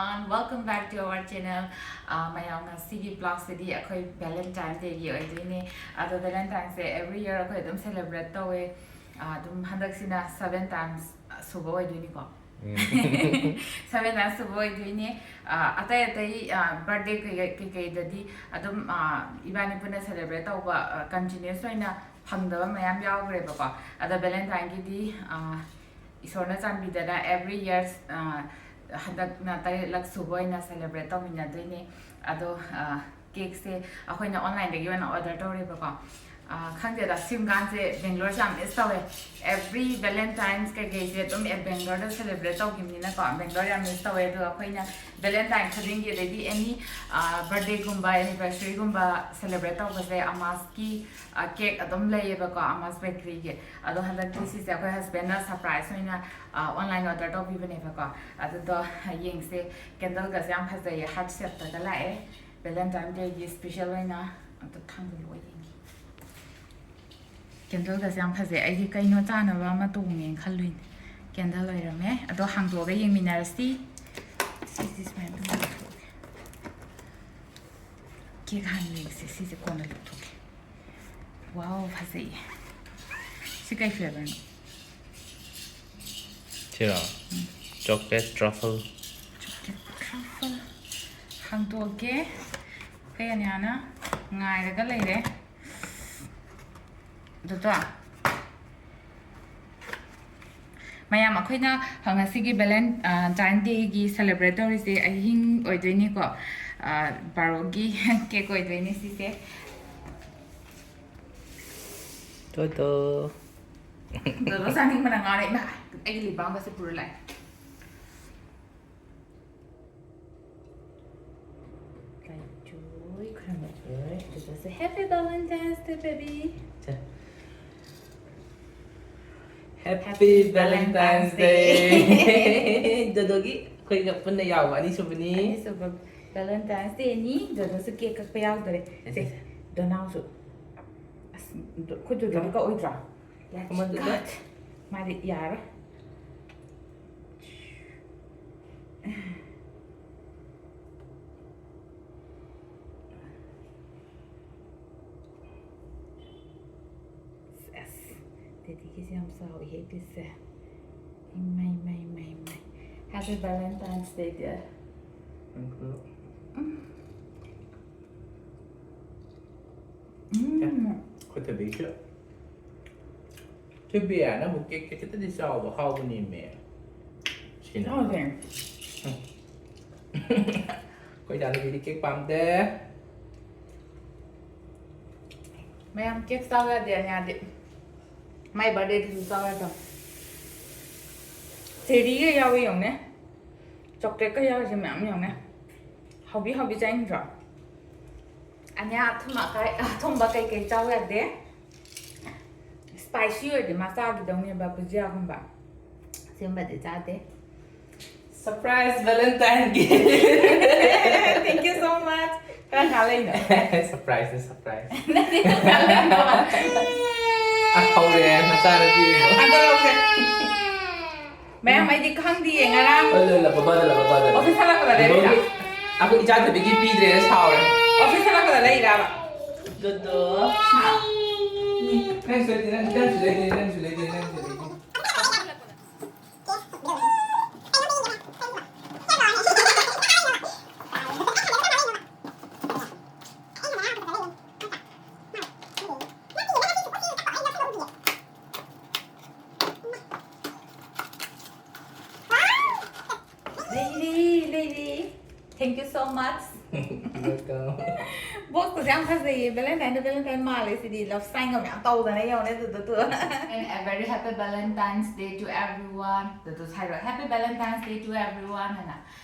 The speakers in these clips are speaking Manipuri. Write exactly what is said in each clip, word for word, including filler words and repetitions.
And welcome back to our channel. ꯑꯥ, ꯃꯌꯥꯝ, ꯉꯁꯤꯒꯤ vlogꯁꯤꯗꯤ ꯑꯩꯈꯣꯏ Valentine Dayꯒꯤ ꯑꯣꯏꯗꯣꯏꯅꯦ꯫ ꯑꯗꯣ Valentineꯁꯦ every year ꯑꯩꯈꯣꯏ ꯑꯗꯨꯝ celebrate ꯇꯧꯋꯦ꯫ ꯑꯥ, ꯑꯗꯨꯝ ꯍꯟꯗꯛꯁꯤꯅ seven times ꯁꯨꯕ ꯑꯣꯏꯗꯣꯏꯅꯤꯀꯣ꯫ Seven times ꯁꯨꯕ ꯑꯣꯏꯗꯣꯏꯅꯦ꯫ ꯑꯥ, ꯑꯇꯩ ꯑꯇꯩ, ꯑꯥ, birthday ꯀꯩꯀꯩ, ꯀꯩꯀꯩꯗꯗꯤ ꯑꯗꯨꯝ, ꯑꯥ, ꯏꯕꯥꯅꯤ ꯄꯨꯟꯅ celebrate ꯇꯧꯕ, ꯑꯥ, continuous ꯑꯣꯏꯅ ꯐꯪꯗꯕ ꯃꯌꯥꯝ ꯌꯥꯎꯈ꯭ꯔꯦꯕꯀꯣ꯫ ꯑꯗꯣ Valentineꯒꯤꯗꯤ, ꯑꯥ, ꯏꯁꯣꯔꯅ ꯆꯥꯟꯕꯤꯗꯅ every year, ꯑꯥ, ꯍꯟꯗꯛꯅ ꯇꯔꯦꯠꯂꯛ ꯁꯨꯕ ꯑꯣꯏꯅ celebrate ꯇꯧꯃꯤꯟꯅꯗꯣꯏꯅꯦ꯫ ꯑꯗꯣ, ꯑꯥ, cakeꯁꯦ ꯑꯩꯈꯣꯏꯅ onlineꯗꯒꯤ ꯑꯣꯏꯅ order ꯇꯧꯔꯦꯕꯀꯣ꯫ ꯑꯥ, ꯈꯪꯗꯦꯗ, ꯁꯤꯝꯀꯥꯟꯁꯦ Bangaloreꯁꯦ ꯌꯥꯝ miss ꯇꯧꯋꯦ꯫ Every Valentine's ꯀꯩꯀꯩꯁꯦ ꯑꯗꯨꯝ ꯑꯦ Bangaloreꯗ celebrate ꯇꯧꯈꯤꯕꯅꯤꯅꯀꯣ, Bangalore ꯌꯥꯝ miss ꯇꯧꯋꯦ꯫ ꯑꯗꯨꯒ ꯑꯩꯈꯣꯏꯅ Valentine ꯈꯨꯗꯤꯡꯒꯤ, ꯑꯗꯩꯗꯤ any, ꯑꯥ, birthdayꯒꯨꯝꯕ, anniversaryꯒꯨꯝꯕ celebrate ꯇꯧꯕꯁꯦ Amasꯀꯤ, ꯑꯥ, cake ꯑꯗꯨꯝ ꯂꯩꯌꯦꯕꯀꯣ, Amas Bakeryꯒꯤ꯫ ꯑꯗꯣ ꯍꯟꯗꯛꯇꯤ ꯁꯤꯁꯦ ꯑꯩꯈꯣꯏ husbandꯅ surprise ꯑꯣꯏꯅ, ꯑꯥ, online order ꯇꯧꯕꯤꯕꯅꯦꯕꯀꯣ꯫ ꯑꯗꯨꯗꯣ ꯌꯦꯡꯁꯦ꯫ Candleꯒꯁꯦ ꯌꯥꯝ ꯐꯖꯩꯌꯦ, heart shapeꯇꯒ ꯂꯥꯛꯑꯦ꯫ Valentine Dayꯒꯤ special ꯑꯣꯏꯅ ꯑꯝꯇ ꯊꯥꯡꯖꯜꯂꯛꯑꯣ ꯌꯦꯡꯒꯦ꯫ Candleꯒꯁꯦ ꯌꯥꯝ ꯐꯖꯩ꯫ ꯑꯩꯗꯤ ꯀꯩꯅꯣ ꯆꯥꯅꯕ ꯑꯃ ꯇꯣꯡꯉꯦꯅ ꯈꯜꯂꯨꯏꯅꯦ꯫ Candle ꯑꯣꯏꯔꯝꯃꯦ꯫ ꯑꯗꯣ ꯍꯥꯡꯗꯣꯛꯑꯒ ꯌꯦꯡꯃꯤꯟꯅꯔꯁꯤ꯫ ꯁꯤꯁꯦ ꯁꯨꯃꯥꯏꯅ ꯑꯗꯨꯝ ꯂꯧꯊꯣꯛꯑꯒꯦ꯫ Cake ꯍꯥꯟꯅ ꯌꯦꯡꯁꯦ꯫ ꯁꯤꯁꯦ ꯀꯣꯟꯅ ꯂꯧꯊꯣꯛꯀꯦ꯫ Wow, ꯐꯖꯩꯌꯦ꯫ ꯁꯤ ꯀꯩ flavorꯅꯣ? ꯁꯤꯔꯣ? Chocolate truffle. Chocolate truffle. ꯍꯥꯡꯗꯣꯛꯑꯒꯦ꯫ ꯑꯩꯈꯣꯏ ꯑꯅꯤꯌꯥꯅ ꯉꯥꯏꯔꯒ ꯂꯩꯔꯦ꯫ ꯑꯗꯨꯗꯣ ꯃꯌꯥꯝ, ꯑꯩꯈꯣꯏꯅ ꯉꯁꯤꯒꯤ Valentine Dayꯒꯤ celebrate ꯇꯧꯔꯤꯁꯦ ꯑꯍꯤꯡ ꯑꯣꯏꯗꯣꯏꯅꯤꯀꯣ꯫ ꯑꯥ, ꯕꯥꯔꯣꯒꯤ cake ꯑꯣꯏꯗꯣꯏꯅꯤ ꯁꯤꯁꯦ꯫ ꯇꯣꯗꯣ꯫ ꯗꯣꯗꯣ ꯆꯥꯅꯤꯡꯕꯅ ꯉꯥꯎꯔꯦ꯫ ꯏꯃꯥ, ꯑꯩꯒꯤ lip balmꯒꯁꯦ ꯄꯨꯔ ꯂꯥꯛꯑꯦ꯫ ꯂꯥꯏꯖꯣꯏ ꯈꯔꯃꯖꯣꯏ꯫ ꯑꯗꯨꯗꯁꯨ Happy Valentine's Day, baby꯫ ꯁꯦ꯫ Happy Valentine's Day꯫ ꯗꯣꯗꯣꯒꯤ ꯑꯩꯈꯣꯏꯒ ꯄꯨꯟꯅ ꯌꯥꯎꯕ ꯑꯅꯤꯁꯨꯕꯅꯤ꯫ ꯑꯅꯤꯁꯨꯕ Valentine's Dayꯅꯤ꯫ ꯗꯣꯗꯣꯁꯨ cake ꯀꯛꯄ ꯌꯥꯎꯗꯣꯔꯦ꯫ ꯁꯦ, ꯁꯦ, ꯁꯦ꯫ ꯗꯣꯅꯥꯎꯁꯨ꯫ ꯑꯁ, ꯗꯣ-, ꯑꯩꯈꯣꯏ ꯗꯣꯗꯣꯗꯤ ꯀꯛꯑꯣꯏꯗ꯭ꯔꯣ? Let's ꯀꯃꯥꯏ ꯇꯧꯗꯣꯏꯕ? cut꯫ ꯃꯥꯗꯤ ꯌꯥꯔꯣꯏ꯫ ꯇꯤꯒꯤꯁꯦ ꯌꯥꯝ ꯆꯥꯎꯋꯤꯍꯦ ꯄꯤꯁꯁꯦ꯫ ꯏꯃꯩ, ꯃꯩ, ꯃꯩ, ꯃꯩ꯫ Happy Valentine's Day, dear. Thank you. ꯎꯝ꯫ ꯑꯩꯈꯣꯏ ꯊꯣꯏꯕꯤꯁꯨ꯫ ꯊꯣꯏꯕꯤ, ꯅꯪꯕꯨ ꯀꯦꯛꯁꯦ ꯈꯤꯇꯗꯤ ꯆꯥꯎꯕ ꯍꯥꯎꯕꯅꯦꯃꯦ꯫ ꯁꯤꯅ꯫ ꯆꯥꯎꯗꯦ꯫ ꯎꯝ꯫ ꯑꯩꯈꯣꯏ ꯏꯆꯥꯅꯨꯄꯤꯗꯤ ꯀꯦꯛ ꯄꯥꯝꯗꯦ꯫ ꯃꯌꯥꯝ ꯀꯦꯛ ꯆꯥꯎ ꯌꯥꯗꯦ ꯑꯅꯤꯌꯥꯗꯤ꯫ ꯃꯥꯏ birthdayꯗꯁꯨ ꯆꯥꯎ ꯌꯥꯗꯕ꯫ ꯆꯦꯔꯤꯒ ꯌꯥꯎꯏ ꯌꯦꯡꯉꯨꯅꯦ꯫ ꯆꯣꯀ꯭ꯂꯦꯠꯀ ꯌꯥꯎꯔꯤꯁꯦ ꯃꯌꯥꯝ ꯌꯦꯡꯉꯨꯅꯦ꯫ ꯍꯥꯎꯕꯤ ꯍꯥꯎꯕꯤ ꯆꯥꯅꯤꯡꯗ꯭ꯔꯣ? ꯑꯅꯤꯌꯥ ꯑꯊꯨꯝ ꯑꯀꯥꯏ, ꯑꯊꯨꯝꯕ ꯀꯩꯀꯩ ꯆꯥꯎ ꯌꯥꯗꯦ꯫ Spicy ꯑꯣꯏꯔꯗꯤ ꯃꯥ ꯆꯥꯈꯤꯗꯧꯅꯦꯕ, ꯕꯨꯖꯤꯌꯥꯒꯨꯝꯕ꯫ ꯁꯤꯒꯨꯝꯕꯗꯤ ꯆꯥꯗꯦ꯫ Surprise Valentine gift. Thank you so much. ꯀꯔꯝ ꯀꯥꯟ ꯂꯩꯅꯣ? Surpriseꯅꯦ, surprise. ꯅꯠꯇꯦ, ꯀꯔꯝ ꯀꯥꯟ ꯂꯩꯅꯣ? ꯑ, ꯍꯧꯔꯦ, ꯅꯆꯥꯅꯨꯄꯤ꯫ ꯑꯝꯇ ꯂꯧꯁꯦ꯫ ꯃꯌꯥꯝ, ꯑꯩꯗꯤ ꯈꯪꯗꯤꯌꯦ, ꯉꯔꯥꯡ ꯑ, ꯂ, ꯂ, ꯕꯕꯥꯗ ꯂ, ꯕꯕꯥꯗ ꯂ꯫ Office ꯍꯜꯂꯛꯄꯗ ꯂꯩꯔꯤꯔꯣ? ꯕꯕꯥꯒꯤ, ꯑꯩꯈꯣꯏ ꯏꯆꯥ ꯊꯣꯏꯕꯤꯒꯤ ꯄꯤꯗ꯭ꯔꯦꯅ ꯁꯥꯎꯔꯦ꯫ Office ꯍꯜꯂꯛꯄꯗ ꯂꯩꯔꯕ? ꯗꯣꯗꯣ꯫ ꯅꯪꯁꯨ ꯂꯩꯇꯦ, ꯅꯪ, ꯅꯪꯁꯨ ꯂꯩꯇꯦ, ꯅꯪꯁꯨ ꯂꯩꯇꯦ, ꯅꯪꯁꯨ ꯂꯩꯇꯦ꯫ ꯂꯩꯔꯤ, ꯂꯩꯔꯤ꯫ Thank you so much. Welcome. Boxꯀꯁꯦ ꯌꯥꯝ ꯐꯖꯩꯌꯦ꯫ Valentineꯗ Valentine ꯃꯥꯜꯂꯦ ꯁꯤꯗꯤ꯫ Love signꯒ ꯃꯌꯥꯝ ꯇꯧꯗꯅ ꯌꯦꯡꯉꯨꯅꯦ ꯑꯗꯨꯗ two. And a very happy Valentine's Day to everyone. ꯑꯗꯨꯗ ꯍꯥꯏꯔꯣ, Happy Valentine's Day to everyone ꯍꯥꯏꯅ꯫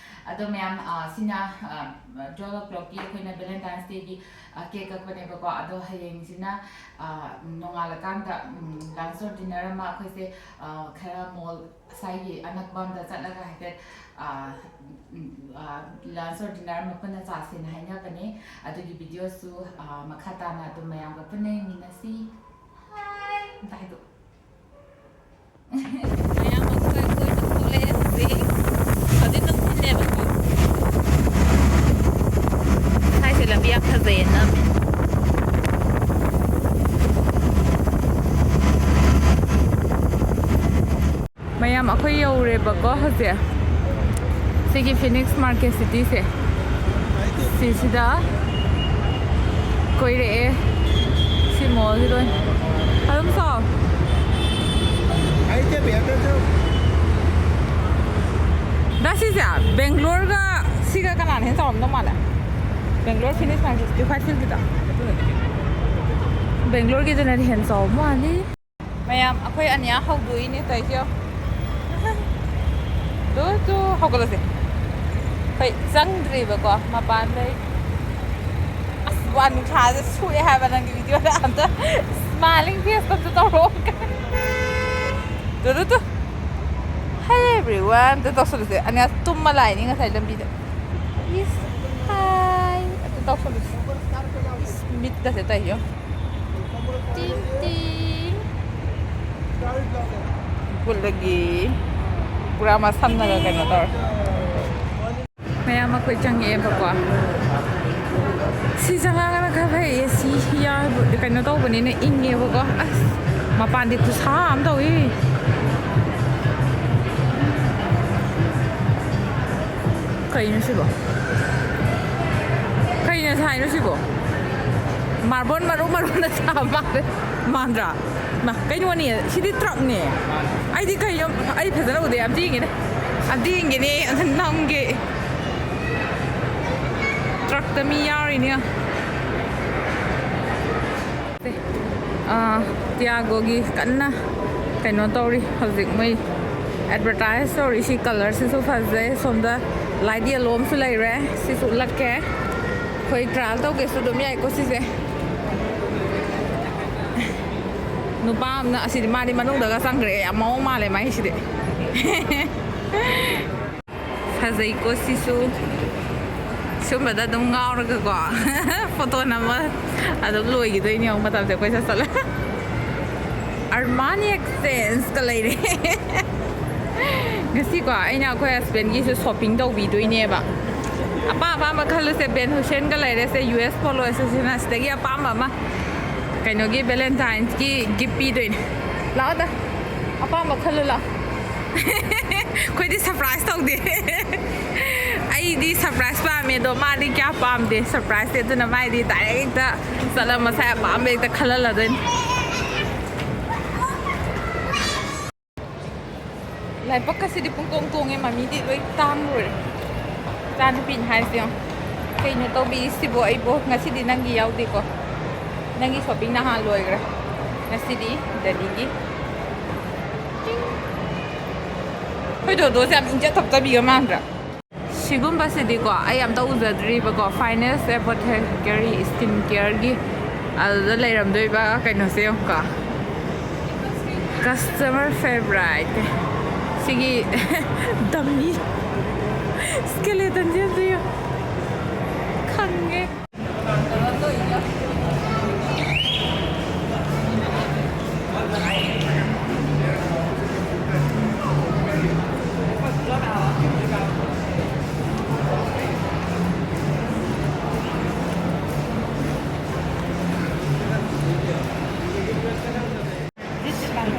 ꯑꯗꯣ ꯃꯌꯥꯝ, ꯑ, ꯁꯤꯅ, ꯑ, twelve o'clockꯀꯤ ꯑꯩꯈꯣꯏꯅ Valentine's Dayꯒꯤ, ꯑ, cake ꯀꯛꯄꯅꯦꯕꯀꯣ꯫ ꯑꯗꯣ ꯍꯌꯦꯡꯁꯤꯅ, ꯑ, ꯅꯣꯡꯉꯥꯜꯂꯀꯥꯟꯗ, ꯎꯝ, lunch or dinner ꯑꯃ ꯑꯩꯈꯣꯏꯁꯦ, ꯑ, ꯈꯔ mall ꯉꯁꯥꯏꯒꯤ ꯑꯅꯛꯄ ꯑꯝꯗ ꯆꯠꯂꯒ ꯍꯥꯏꯐꯦꯠ, ꯑ, ꯎꯝ, ꯑ, lunch or dinner ꯑꯃ ꯄꯨꯟꯅ ꯆꯥꯁꯦꯅ ꯍꯥꯏꯅꯕꯅꯦ꯫ ꯑꯗꯨꯒꯤ videoꯁꯨ, ꯑ, ꯃꯈꯥ ꯇꯥꯅ ꯑꯗꯨꯝ ꯃꯌꯥꯝꯒ ꯄꯨꯟꯅ ꯌꯦꯡꯃꯤꯟꯅꯁꯤ꯫ Hi ꯑꯝꯇ ꯍꯥꯏꯗꯣꯛꯑꯣ꯫ ꯃꯌꯥꯝ ꯑꯩꯈꯣꯏ ꯀꯣꯏꯕ ꯊꯣꯛꯂꯛꯑꯦ ꯍꯧꯖꯤꯛ꯫ ꯍꯧꯖꯤꯛ ꯅꯨꯡꯊꯤꯜꯅꯦꯕꯀꯣ꯫ ꯁ꯭ꯋꯥꯏꯁꯦ ꯂꯝꯕꯤ ꯌꯥꯝ ꯐꯖꯩꯌꯦ, ꯅꯝꯃꯦ꯫ ꯕꯀꯣ ꯍꯧꯖꯤꯛ ꯁꯤꯒꯤ ꯐꯤꯅꯤꯛꯁ ꯃꯥꯔꯀꯦꯠ ꯁꯤꯇꯤꯁꯦ ꯁꯤꯁꯤꯗ ꯀꯣꯏꯔꯛꯑꯦ꯫ ꯁꯤ ꯃꯣꯜꯁꯤ ꯂꯣꯏ ꯑꯗꯨꯝ ꯆꯥꯎ꯫ ꯗꯥ, ꯁꯤꯁꯦ ꯕꯦꯡꯒ꯭ꯂꯣꯔꯒ ꯁꯤꯒ ꯀꯅꯥꯅ ꯍꯦꯟꯅ ꯆꯥꯎꯔꯝꯗꯧ ꯃꯥꯜꯂꯦ? ꯕꯦꯡꯒ꯭ꯂꯣꯔ ꯐꯤꯅꯤꯛꯁ ꯃꯥꯔꯀꯦꯠ ꯁꯤꯇꯤ ꯈ꯭ꯋꯥꯏ ꯁꯤꯜꯁꯤꯗ ꯕꯦꯡꯒ꯭ꯂꯣꯔꯒꯤꯗꯨꯅꯗꯤ ꯍꯦꯟꯅ ꯆꯥꯎꯕ ꯃꯥꯜꯂꯤ꯫ ꯃꯌꯥꯝ ꯑꯩꯈꯣꯏ ꯑꯅꯤꯌꯥ ꯍꯧꯗꯣꯛꯏꯅꯦ ꯇꯧꯔꯤꯁꯦ ꯌꯦꯡꯉꯣ꯫ ꯇꯨ ꯇꯨ ꯍꯧꯒꯠꯂꯁꯦ꯫ ꯑꯩꯈꯣꯏ ꯆꯪꯗ꯭ꯔꯤꯕꯀꯣ ꯃꯄꯥꯟꯗꯩ꯫ ꯑꯁ ꯋꯥ ꯅꯨꯡꯁꯥꯁꯦ ꯁꯣꯛꯑꯦ ꯍꯥꯏꯕ ꯅꯪꯒꯤ ꯚꯤꯗꯤꯑꯣꯗ ꯑꯝꯇ ꯁ꯭ꯃꯥꯏꯂꯤꯡ ꯐꯦꯁ ꯑꯝꯇ ꯇꯧꯔꯛꯑꯣ꯫ Two two two. Hi everyone ꯑꯝꯇ ꯇꯧꯁꯜꯂꯨꯁꯦ꯫ ꯑꯅꯤꯌꯥ ꯇꯨꯝꯃ ꯂꯥꯛꯏꯅꯤ ꯉꯁꯥꯏ ꯂꯝꯕꯤꯗ꯫ ꯏꯁ ꯍꯥꯏ ꯑꯝꯇ ꯇꯧꯁꯜꯂꯨꯁꯦ꯫ ꯏꯁ ꯃꯤꯠꯀꯁꯦ ꯇꯧꯔꯤꯁꯦ ꯌꯦꯡꯉꯣ꯫ ꯇꯤꯡ ꯇꯤꯡ꯫ ꯒꯨꯠꯂꯒꯤ ꯄꯨꯔꯥ ꯃꯁꯝꯅꯒ ꯀꯩꯅꯣ ꯇꯧꯔꯦ꯫ ꯃꯌꯥꯝ ꯑꯩꯈꯣꯏ ꯆꯪꯉꯛꯑꯦꯕꯀꯣ꯫ ꯁꯤ ꯆꯪꯉꯛꯑꯒꯅ ꯈꯔ ꯐꯩꯌꯦ꯫ ꯁꯤ ꯌꯥ-, ꯀꯩꯅꯣ ꯇꯧꯕꯅꯤꯅ ꯏꯪꯉꯦꯕꯀꯣ꯫ ꯑꯁ ꯃꯄꯥꯟꯗꯤ ꯈꯨꯠꯁꯥ ꯑꯃ ꯇꯧꯏ꯫ ꯀꯩꯅꯣ ꯁꯤꯕꯣ? ꯀꯩꯅ ꯁꯥꯏꯅꯣ ꯁꯤꯕꯣ? ꯃꯥꯔꯕꯜ ꯃꯔꯨ ꯃꯔꯨꯅ ꯁꯥꯕ ꯃꯥꯜꯂꯦ꯫ ꯃꯥꯟꯗ꯭ꯔꯥ? ꯃꯥ, ꯀꯩꯅꯣꯅꯦ, ꯁꯤꯗꯤ ꯇ꯭ꯔꯛꯅꯦ꯫ ꯑꯩꯗꯤ ꯀꯩꯅꯣ, ꯑꯩ ꯐꯖꯅ ꯎꯗꯦ, ꯑꯝꯇ ꯌꯦꯡꯒꯦꯅꯦ꯫ ꯑꯝꯇ ꯌꯦꯡꯒꯦꯅꯦ, ꯑꯝꯇ ꯅꯝꯒꯦ꯫ ꯇ꯭ꯔꯛꯇ ꯃꯤ ꯌꯥꯎꯔꯤꯅꯦ꯫ ꯑꯥ, ꯇꯤꯌꯥꯒꯣꯒꯤ ꯀꯟꯅ ꯀꯩꯅꯣ ꯇꯧꯔꯤ ꯍꯧꯖꯤꯛ꯫ ꯃꯣꯏ ꯑꯦꯗꯚꯔꯇꯥꯏꯁ ꯇꯧꯔꯤ꯫ ꯁꯤ ꯀꯂꯔꯁꯤꯁꯨ ꯐꯖꯩ꯫ ꯁꯣꯝꯗ ꯂꯥꯏꯠ ꯌꯦꯜꯂꯣ ꯑꯃꯁꯨ ꯂꯩꯔꯦ꯫ ꯁꯤꯁꯨ ꯎꯠꯂꯛꯀꯦ꯫ ꯑꯩꯈꯣꯏ ꯇ꯭ꯔꯥꯏꯜ ꯇꯧꯒꯦꯁꯨ ꯑꯗꯨꯝ ꯌꯥꯏꯀꯣ ꯁꯤꯁꯦ꯫ ꯅꯨꯄꯥ ꯑꯃꯅ ꯑꯁꯤꯗꯤ ꯃꯥꯗꯤ ꯃꯅꯨꯡꯗꯒ ꯆꯪꯈ꯭ꯔꯦ꯫ ꯌꯥꯝ ꯃꯑꯣꯡ ꯃꯥꯜꯂꯦ ꯃꯥꯏꯁꯤꯗꯤ꯫ ꯐꯖꯩꯀꯣ ꯁꯤꯁꯨ꯫ ꯁꯨꯝꯕꯗ ꯑꯗꯨꯝ ꯉꯥꯎꯔꯒꯀꯣ ꯐꯣꯇꯣ ꯅꯝꯃ ꯑꯗꯨꯝ ꯂꯣꯏꯈꯤꯗꯣꯏꯅꯦ ꯑꯃꯨꯛ ꯃꯇꯝꯁꯦ ꯀꯣꯏꯆꯠ ꯆꯠꯂ꯫ ꯑꯔꯃꯥꯅꯤ ꯑꯦꯛꯁꯆꯦꯟꯖꯀ ꯂꯩꯔꯦ꯫ ꯉꯁꯤꯀꯣ ꯑꯩꯅ ꯑꯩꯈꯣꯏ ꯍꯁꯕꯦꯟꯒꯤꯁꯨ ꯁꯣꯞꯄꯤꯡ ꯇꯧꯕꯤꯗꯣꯏꯅꯦꯕ꯫ ꯑꯄꯥꯝ ꯑꯄꯥꯝꯕ ꯈꯜꯂꯨꯁꯦ꯫ ꯕꯦꯟ ꯍꯨꯁꯦꯟꯒ ꯂꯩꯔꯦꯁꯦ, ꯌꯨ ꯑꯦꯁ ꯄꯣꯂꯣ ꯑꯦꯁꯣꯁꯤꯌꯦꯁꯟ꯫ ꯑꯁꯤꯗꯒꯤ ꯑꯄꯥꯝꯕ ꯑꯃ ꯀꯩꯅꯣꯒꯤ ꯚꯦꯂꯦꯟꯇꯥꯏꯟꯁꯀꯤ ꯒꯤꯐ ꯄꯤꯗꯣꯏꯅꯦ꯫ ꯂꯥꯛꯑꯣꯗ, ꯑꯄꯥꯝꯕ ꯈꯜꯂꯨ ꯂꯥꯛꯑꯣ꯫ ꯑꯩꯈꯣꯏꯗꯤ ꯁꯔꯄ꯭ꯔꯥꯏꯁ ꯇꯧꯗꯦ꯫ ꯑꯩꯗꯤ ꯁꯔꯄ꯭ꯔꯥꯏꯁ ꯄꯥꯝꯃꯦ, ꯑꯗꯣ ꯃꯥꯗꯤ ꯀꯌꯥ ꯄꯥꯝꯗꯦ ꯁꯔꯄ꯭ꯔꯥꯏꯁꯇꯤ꯫ ꯑꯗꯨꯅ ꯃꯥꯏꯗꯤ ꯗꯥꯏꯔꯦꯛ ꯍꯦꯛꯇ ꯆꯠꯂ ꯃꯁꯥꯏ ꯑꯄꯥꯝꯕ ꯍꯦꯛꯇ ꯈꯜꯍꯜꯂꯗꯣꯏꯅꯤ꯫ ꯂꯥꯏꯕꯛꯀꯁꯤꯗꯤ ꯄꯨꯡꯇꯣꯡ ꯇꯣꯡꯉꯦ, ꯃꯃꯤꯗꯤ ꯂꯣꯏ ꯇꯥꯡ ꯂꯣꯏꯔꯦ꯫ ꯏꯆꯥꯅꯨꯄꯤꯅ ꯍꯥꯏꯁꯦ ꯌꯦꯡꯉꯣ, "ꯀꯩꯅꯣ ꯇꯧꯕꯤꯔꯤꯁꯤꯕꯣ ꯑꯩꯕꯣ? ꯉꯁꯤꯗꯤ ꯅꯪꯒꯤ ꯌꯥꯎꯗꯦꯀꯣ, ꯅꯪꯒꯤ ꯁꯣꯄꯤꯡ ꯅꯍꯥꯟ ꯂꯣꯏꯈ꯭ꯔꯦ, ꯉꯁꯤꯗꯤ ꯗꯦꯜꯂꯤꯒꯤ꯫" ꯑꯩꯈꯣꯏ ꯗꯣꯗꯣꯁꯦ ꯌꯥꯝ ꯏꯪꯖ ꯊꯞꯆꯕꯤꯒ ꯃꯥꯟꯗ꯭ꯔꯥ? ꯁꯤꯒꯨꯝꯕꯁꯤꯗꯤꯀꯣ ꯑꯩ ꯑꯝꯇ ꯎꯖꯗ꯭ꯔꯤꯕꯀꯣ, Finest Apothecary Skin Careꯒꯤ ꯑꯗꯨꯗ ꯂꯩꯔꯝꯗꯣꯏꯕ ꯀꯩꯅꯣꯁꯦ ꯌꯦꯡꯉꯨꯀꯣ, customer favourite꯫ ꯁꯤꯒꯤ dummy skeletonꯁꯦ ꯑꯝꯇ ꯌꯦꯡꯉꯨ꯫ ꯈꯪꯉꯦ꯫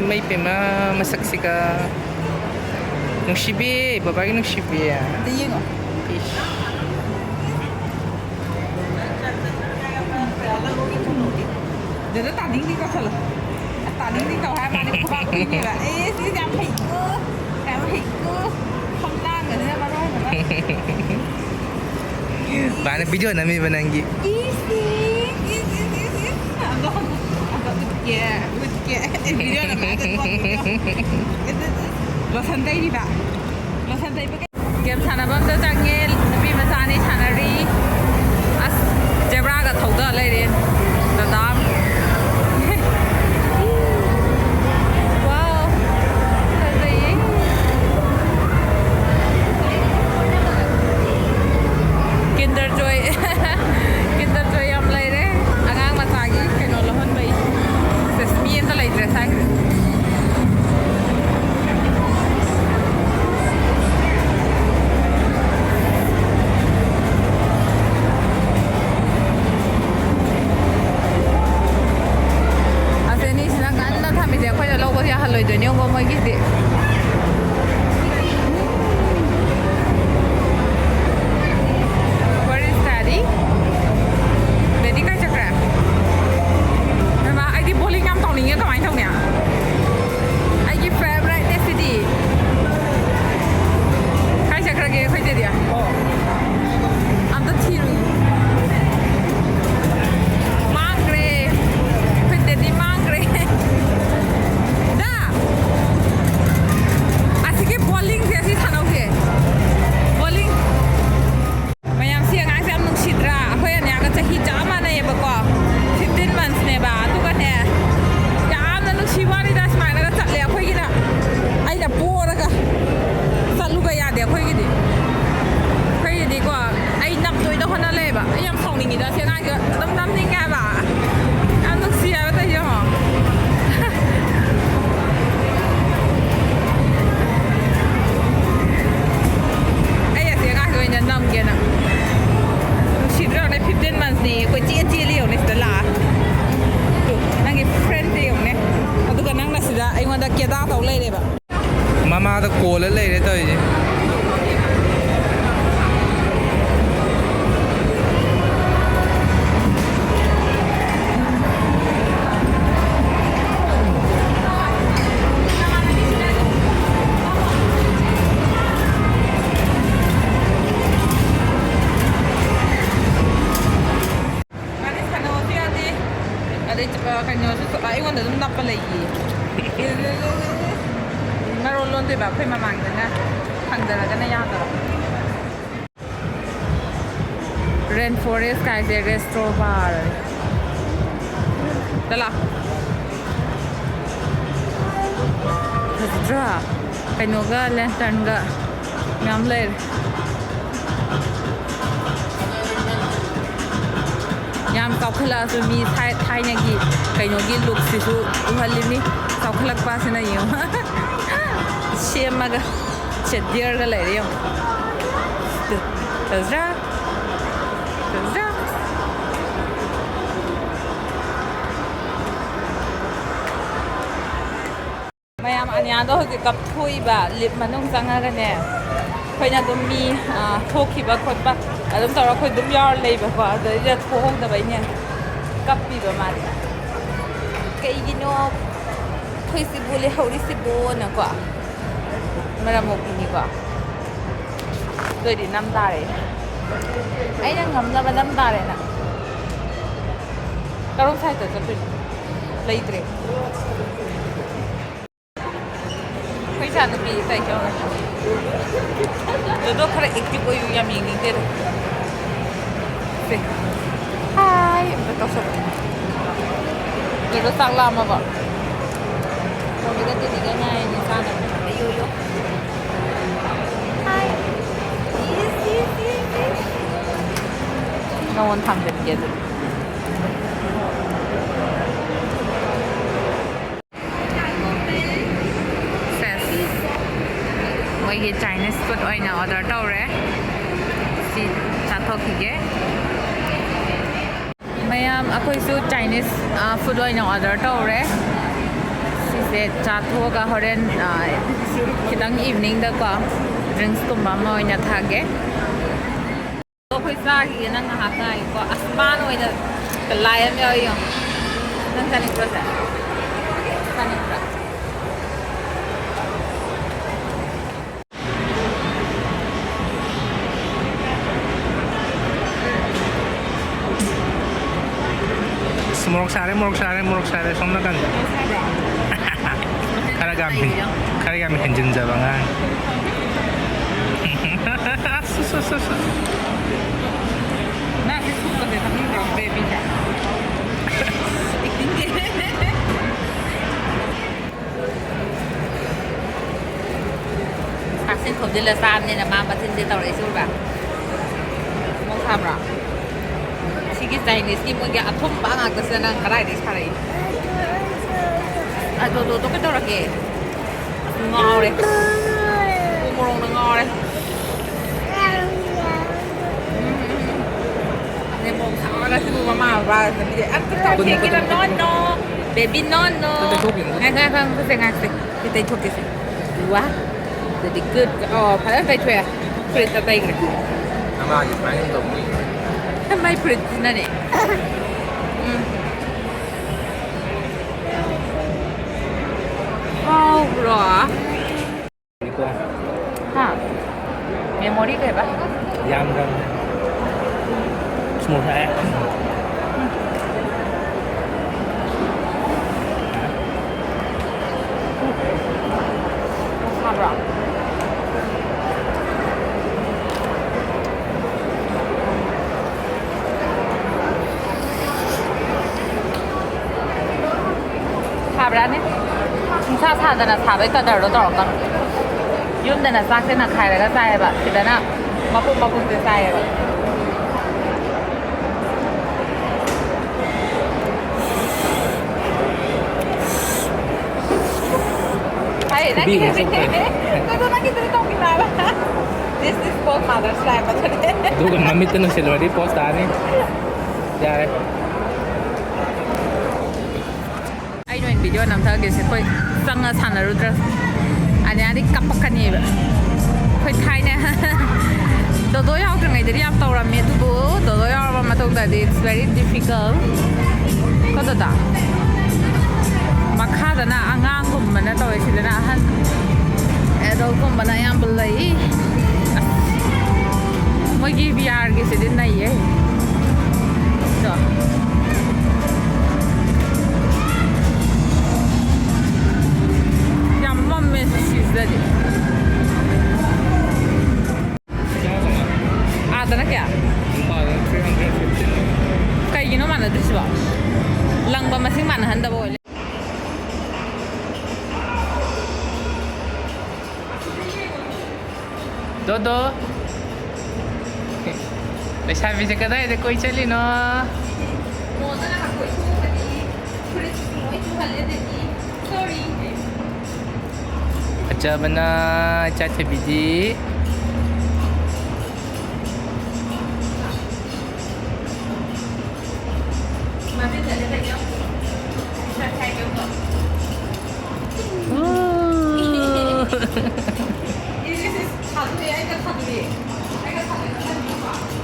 ꯃꯩ ꯄꯦꯝꯃ, ꯃꯁꯛꯁꯤꯒ꯫ ꯅꯨꯡꯁꯤꯕꯤ, ꯕꯕꯥꯒꯤ ꯅꯨꯡꯁꯤꯕꯤ꯫ ꯑꯝꯇ ꯌꯦꯡꯉꯣ꯫ ꯏꯁ꯫ ꯗꯥꯗꯥ ꯇꯥꯅꯤꯡꯗꯤ ꯇꯧꯁꯜꯂꯣ꯫ ꯑꯁ, ꯇꯥꯅꯤꯡꯗꯤ ꯇꯧ ꯍꯥꯏ ꯃꯥꯅꯤ, ꯈꯨꯕꯥꯛ ꯈꯨꯅꯤꯕ꯫ ꯑꯦ, ꯁꯤꯁꯦ ꯌꯥꯝ ꯐꯩꯀꯣ꯫ ꯌꯥꯝ ꯐꯩꯀꯣ꯫ ꯈꯝꯂꯥꯡꯒꯁꯤꯅ ꯃꯔꯣꯟ ꯑꯃ꯫ ꯕꯥꯅ ꯚꯤꯗꯤꯑꯣ ꯅꯝꯃꯤꯕ ꯅꯪꯒꯤ꯫ ꯏꯁ, ꯏꯁ, ꯏꯁ, ꯏꯁ, ꯏꯁ꯫ ꯑꯗꯣ, ꯑꯗꯣ ꯎꯠꯀꯦ, ꯎꯠꯀꯦ꯫ ꯑꯦ, ꯚꯤꯗꯤꯑꯣ ꯅꯝꯃꯦ, ꯑꯗꯣ ꯎꯠꯀꯦ꯫ ꯂꯣꯁꯟ ꯇꯩꯔꯤꯕ꯫ ꯂꯣꯁꯟ ꯇꯩꯕ ꯀꯩ-, ꯒꯦꯝ ꯁꯥꯟꯅꯐꯝꯗ ꯆꯪꯉꯦ꯫ ꯅꯨꯄꯤ ꯃꯆꯥ ꯑꯅꯤ ꯁꯥꯟꯅꯔꯤ꯫ ꯑꯁ, ꯖꯦꯕ꯭ꯔꯥꯒ ꯊꯧꯗ ꯂꯩꯔꯦ꯫ ꯗꯗꯥ꯫ ꯋꯥꯎ, ꯐꯖꯩꯌꯦ꯫ Kinder Joy꯫ Kinder Joy ꯌꯥꯝ ꯂꯩꯔꯦ꯫ ꯑꯉꯥꯡ ꯃꯆꯥꯒꯤ ꯀꯩꯅꯣ ꯂꯧꯍꯟꯕꯩ꯫ ꯁꯦꯁ, ꯃꯤ ꯑꯝꯇ ꯂꯩꯇ꯭ꯔꯦ ꯁ꯭ꯋꯥꯏꯁꯤꯗ꯫ ꯑꯁ, ꯑꯅꯤꯁꯤꯅ ꯉꯟꯅ ꯊꯝꯃꯤꯁꯦ ꯑꯩꯈꯣꯏꯅ ꯂꯧꯕ ꯌꯥꯍꯜꯂꯣꯏꯗꯣꯏꯅꯦ ꯌꯦꯡꯉꯣ ꯃꯣꯏꯒꯤꯁꯦ꯫ ꯑꯩꯈꯣꯏ ꯃꯃꯥꯡꯗꯅ ꯊꯥꯡꯗꯔꯒꯅ ꯌꯥꯗꯕ꯫ Rainforest ꯀꯥꯏꯁꯦ ꯔꯦꯁꯇ꯭ꯔꯣ ꯕꯥꯔ꯫ ꯆꯠꯂꯣ꯫ ꯐꯖꯗ꯭ꯔꯥ? ꯀꯩꯅꯣꯒ ꯂꯦꯟꯇꯔꯟꯒ ꯃꯌꯥꯝ ꯂꯩꯔꯦ꯫ ꯌꯥꯝ ꯆꯥꯎꯈꯠꯂꯛꯑꯁꯨ ꯃꯤ ꯊꯥꯏ-, ꯊꯥꯏꯅꯒꯤ ꯀꯩꯅꯣꯒꯤ ꯂꯨꯛꯁꯤꯁꯨ ꯎꯍꯜꯂꯤꯅꯤ꯫ ꯆꯥꯎꯈꯠꯂꯛꯄꯁꯤꯅ ꯌꯦꯡꯉꯣ꯫ ꯁꯦꯝꯃꯒ ꯁꯦꯠ ꯕꯤꯌꯔꯒ ꯂꯩꯔꯦ ꯌꯦꯡꯉꯣ꯫ ꯐꯖꯗ꯭ꯔꯥ? ꯐꯖꯗ꯭ꯔꯥ? ꯃꯌꯥꯝ ꯑꯅꯤꯌꯥꯗꯣ ꯍꯧꯖꯤꯛ ꯀꯞꯊꯣꯛꯏꯕ, ꯂꯤꯞ ꯃꯅꯨꯡ ꯆꯪꯉꯒꯅꯦ꯫ ꯑꯩꯈꯣꯏꯅ ꯑꯗꯨꯝ ꯃꯤ, ꯑ, ꯊꯣꯛꯈꯤꯕ ꯈꯣꯠꯄ ꯑꯗꯨꯝ ꯇꯧꯔ ꯑꯩꯈꯣꯏ ꯑꯗꯨꯝ ꯌꯥꯎꯔ ꯂꯩꯕꯀꯣ꯫ ꯑꯗꯩꯗ ꯊꯣꯛꯍꯧꯗꯕꯩꯅꯦ ꯀꯞꯄꯤꯕ ꯃꯥꯗꯤ꯫ ꯀꯩꯒꯤꯅꯣ ꯑꯩꯈꯣꯏꯁꯤꯕꯨ ꯂꯩꯍꯧꯔꯤꯁꯤꯕꯣꯅꯀꯣ꯫ ꯃꯔꯝ ꯃꯣꯛꯄꯤꯅꯤꯀꯣ꯫ ꯑꯗꯨ ꯑꯣꯏꯗꯤ ꯅꯝ ꯇꯥꯔꯦ꯫ ꯑꯩꯅ ꯉꯝꯅꯕ ꯅꯝ ꯇꯥꯔꯦꯅ꯫ ꯀꯔꯣꯝ ꯁꯥꯏꯗ ꯆꯠꯇꯣꯏꯅꯣ? ꯂꯩꯇ꯭ꯔꯦ꯫ ꯑꯩꯈꯣꯏ ꯏꯆꯥꯅꯨꯄꯤ ꯀꯩ ꯇꯧꯔꯦ? ꯂꯨꯗꯣ ꯈꯔ ꯑꯦꯛꯇꯤꯚ ꯑꯣꯏꯌꯨ, ꯌꯥꯝ ꯌꯦꯡꯅꯤꯡꯗꯦꯗ꯫ ꯁꯦ꯫ ꯍꯥꯏ ꯑꯝꯇ ꯇꯧꯁꯜꯂꯣ꯫ ꯂꯨꯗꯣ ꯆꯥꯛ ꯂꯥꯝꯃꯕ? ꯃꯣꯃꯤꯒ ꯇꯤꯇꯤꯒ ꯉꯥꯏꯔꯤꯅꯦ ꯆꯥꯅꯕ꯫ ꯑꯌꯣ, ꯌꯣ꯫ ꯍꯥꯏ꯫ ꯏꯁ, ꯏꯁ, ꯏꯁ, ꯏꯁ꯫ ꯅꯉꯣꯟ ꯊꯥꯡꯖꯟꯒꯦ ꯑꯗꯨꯗꯤ꯫ ꯁꯦꯁ꯫ ꯃꯣꯏꯒꯤ ꯆꯥꯏꯅꯤꯁ ꯐꯨꯗ ꯑꯣꯏꯅ ꯑꯣꯔꯗꯔ ꯇꯧꯔꯦ꯫ ꯁꯤ ꯆꯥꯊꯣꯛꯈꯤꯒꯦ꯫ ꯃꯌꯥꯝ, ꯑꯩꯈꯣꯏꯁꯨ ꯆꯥꯏꯅꯤꯁ, ꯑ, ꯐꯨꯗ ꯑꯣꯏꯅ ꯑꯣꯔꯗꯔ ꯇꯧꯔꯦ꯫ ꯁꯤꯁꯦ ꯆꯥꯊꯣꯛꯑꯒ ꯍꯣꯔꯦꯟ, ꯑ, ꯈꯤꯇꯪ ꯏꯚꯤꯅꯤꯡꯗꯀꯣ ꯗ꯭ꯔꯤꯡꯁꯀꯨꯝꯕ ꯑꯃ ꯑꯣꯏꯅ ꯊꯛꯑꯒꯦ꯫ ꯑꯩꯈꯣꯏ ꯆꯥꯈꯤꯒꯦ, ꯅꯪ ꯉꯥꯏꯍꯥꯛ ꯉꯥꯏꯌꯨꯀꯣ꯫ ꯑꯁ, ꯄꯥꯟ ꯑꯣꯏꯅ ꯂꯥꯏ ꯑꯃ ꯌꯥꯎꯔꯤ ꯌꯦꯡꯉꯣ꯫ ꯅꯪ ꯆꯥꯅꯤꯡꯕ꯭ꯔꯣ ꯁꯦ? ꯆꯥꯅꯤꯡꯕ꯭ꯔꯥ? ꯑꯁ, ꯃꯣꯔꯣꯛ ꯁꯥꯔꯦ, ꯃꯣꯔꯣꯛ ꯁꯥꯔꯦ, ꯃꯣꯔꯣꯛ ꯁꯥꯔꯦ ꯁꯣꯝ ꯅꯥꯀꯟꯗ꯫ ꯈꯔ ꯀꯥꯝꯃꯤ꯫ ꯈꯔ ꯌꯥꯝ ꯍꯦꯟꯖꯤꯟꯖꯕ ꯑꯉꯥꯡ꯫ ꯑꯁ, ꯑꯁ, ꯑꯁ, ꯑꯁ꯫ ꯅꯪ ꯁꯤ ꯊꯨꯞꯄꯁꯦ ꯊꯛꯅꯤꯡꯗ꯭ꯔꯣ, ꯕꯦꯕꯤꯁꯦ? ꯑꯦꯛꯇꯤꯡꯒꯤ꯫ ꯁꯥꯁꯤꯟ ꯈꯣꯝꯖꯤꯜꯂ ꯆꯥꯕꯅꯤꯅ ꯃꯥ ꯃꯆꯤꯟꯁꯦ ꯇꯧꯔꯛꯏꯁꯦ ꯎꯕ꯭ꯔꯥ? ꯃꯣꯔꯣꯛ ꯁꯥꯕ꯭ꯔꯥ? ꯁꯤꯒꯤ ꯆꯥꯏꯅꯤꯁꯀꯤ ꯃꯣꯏꯒꯤ ꯑꯊꯨꯝꯕ ꯉꯥꯛꯇꯁꯤꯗ ꯅꯪ ꯀꯗꯥꯏꯗꯒꯤ ꯁꯥꯔꯛꯏ? ꯑꯗꯣ, ꯑꯗꯣ, ꯑꯗꯣ ꯀꯩꯗꯧꯔꯒꯦ? ꯉꯥꯎꯔꯦ꯫ ꯎ ꯃꯣꯔꯣꯛꯅ ꯉꯥꯎꯔꯦ꯫ ꯎꯝ, ꯎꯝ, ꯎꯝ꯫ ꯑꯗꯩ ꯃꯣꯔꯣꯛ ꯁꯥꯔꯒ ꯁꯤꯕꯨ ꯃꯃꯥ ꯃꯄꯥ ꯂꯝꯕꯤꯗ ꯑꯝꯇ ꯇꯧ-, ꯀꯩꯅꯣ, ꯊꯦꯡꯒꯦꯔꯥ? ꯀꯩꯅꯣ, ꯅꯣ, ꯀꯩꯅꯣ꯫ ꯅꯣ꯫ ꯕꯦꯕꯤ, ꯅꯣ, ꯅꯣ꯫ ꯑꯝꯇ ꯇꯩꯊꯣꯛꯄꯤꯌꯨ꯫ ꯉꯥꯏꯈꯣ, ꯉꯥꯏꯈꯣ, ꯉꯥꯏꯈꯣ, ꯉꯥꯏꯈꯣ꯫ ꯁꯤ ꯇꯩꯊꯣꯛꯀꯦꯁꯦ꯫ ꯋꯥ꯫ ꯑꯗꯨꯗꯤ ꯒꯨꯗ꯫ ꯑꯣ, ꯐꯖꯅ ꯇꯩꯊꯣꯛꯑꯦ꯫ ꯐꯨꯔꯤꯠꯇ ꯇꯩꯈ꯭ꯔꯦ꯫ ꯅꯃꯥꯒꯤ ꯁꯨꯃꯥꯏꯅ ꯇꯧꯕꯤ꯫ ꯃꯥꯏ ꯐꯨꯔꯤꯠꯁꯤꯅꯅꯦ꯫ ꯎꯝ꯫ ꯍꯥꯎꯕ꯭ꯔꯣ? ꯍꯥ? ꯃꯦꯃꯣꯔꯤ ꯀꯩꯕ? ꯌꯥꯝꯗ꯭ꯔꯕꯅꯦ꯫ ꯁꯃꯣꯁꯥ ꯍꯥꯏ꯫ ꯁꯥꯕ꯭ꯔꯣ? ꯁꯥꯕ꯭ꯔꯥꯅꯦ? ꯁꯨꯡꯁꯥ ꯁꯥꯗꯅ ꯁꯥꯕꯩ ꯀꯗꯔꯗꯣ ꯇꯧꯔꯛꯀꯅꯨ꯫ ꯌꯨꯝꯗꯅ ꯆꯥꯛꯁꯦ ꯅꯛꯈꯥꯏꯔꯒ ꯆꯥꯏꯌꯦꯕ, ꯁꯤꯗꯅ ꯃꯄꯨꯝ ꯃꯄꯨꯝꯁꯦ ꯆꯥꯏꯌꯦꯕ꯫ ꯑꯩ ꯅꯪꯒꯤ ꯈꯨꯕꯤ ꯑꯃ ꯁꯣꯛꯈ꯭ꯔꯦ꯫ ꯅꯪꯒꯤ ꯅꯪꯒꯤꯗꯨꯗꯤ ꯇꯧꯈꯤꯅꯣ ꯍꯥꯏꯕ꯫ This is called mother's love ꯑꯗꯨꯗꯤ꯫ ꯑꯗꯨꯒ ꯃꯃꯤꯠꯇ ꯅꯨꯡꯁꯤꯜꯂꯨꯔꯗꯤ ꯄꯣꯁ ꯇꯥꯅꯤ꯫ ꯌꯥꯔꯦ꯫ ꯑꯩ ꯅꯣꯏ ꯚꯤꯗꯤꯑꯣ ꯅꯝꯊꯒꯦꯁꯦ, ꯑꯩꯈꯣꯏ ꯆꯪꯉ ꯁꯥꯟꯅꯔꯨꯗ꯭ꯔꯥ? ꯑꯅꯤꯌꯥꯗꯤ ꯀꯞꯄꯛꯀꯅꯦꯕ꯫ ꯑꯩꯈꯣꯏ ꯊꯥꯏꯅ ꯗꯣꯗꯣ ꯌꯥꯎꯗ꯭ꯔꯤꯉꯩꯗꯗꯤ ꯌꯥꯝ ꯇꯧꯔꯝꯃꯦ, ꯑꯗꯨꯕꯨ ꯗꯣꯗꯣ ꯌꯥꯎꯔꯕ ꯃꯇꯨꯡꯗꯗꯤ it's very difficult꯫ ꯀꯣ ꯗꯣꯗꯣ? ꯃꯈꯥꯗꯅ ꯑꯉꯥꯡꯒꯨꯝꯕꯅ ꯇꯧꯋꯦ, ꯁꯤꯗꯅ ꯑꯍꯟ ꯑꯦꯗꯜꯒꯨꯝꯕꯅ ꯑꯌꯥꯝꯕ ꯂꯩ꯫ ꯑꯁ, ꯃꯣꯏꯒꯤ ꯕꯤ ꯑꯥꯔꯒꯤꯁꯤꯗꯤ ꯅꯩꯌꯦ꯫ ꯗꯣ꯫ ꯌꯥꯝ ꯃꯝꯃꯦ꯫ ꯑꯗꯨꯅ ꯀꯌꯥ? ꯏꯝꯐꯥꯜꯗ three hundred fifty꯫ ꯀꯩꯒꯤꯅꯣ ꯃꯥꯟꯅꯗ꯭ꯔꯤꯁꯤꯕꯣ? ꯂꯪꯕ ꯃꯁꯤꯡ ꯃꯥꯟꯅꯍꯟꯗꯕ ꯑꯣꯏ ꯂꯩ꯫ ꯗꯣꯗꯣ꯫ ꯂꯩꯁꯥꯕꯤꯁꯦ ꯀꯗꯥꯏꯗ ꯀꯣꯏ ꯆꯠꯂꯤꯅꯣ? ꯃꯣꯜꯗ ꯉꯥꯏꯍꯥꯛ ꯀꯣꯏꯊꯣꯛꯎꯕꯅꯤ꯫ ꯐꯨꯔꯤꯠꯁꯨ ꯂꯣꯏ ꯆꯨꯍꯜꯂꯦ ꯑꯗꯒꯤ꯫ Sorry꯫ ꯐꯖꯕꯅ ꯏꯆꯥ ꯊꯣꯏꯕꯤꯗꯤ꯫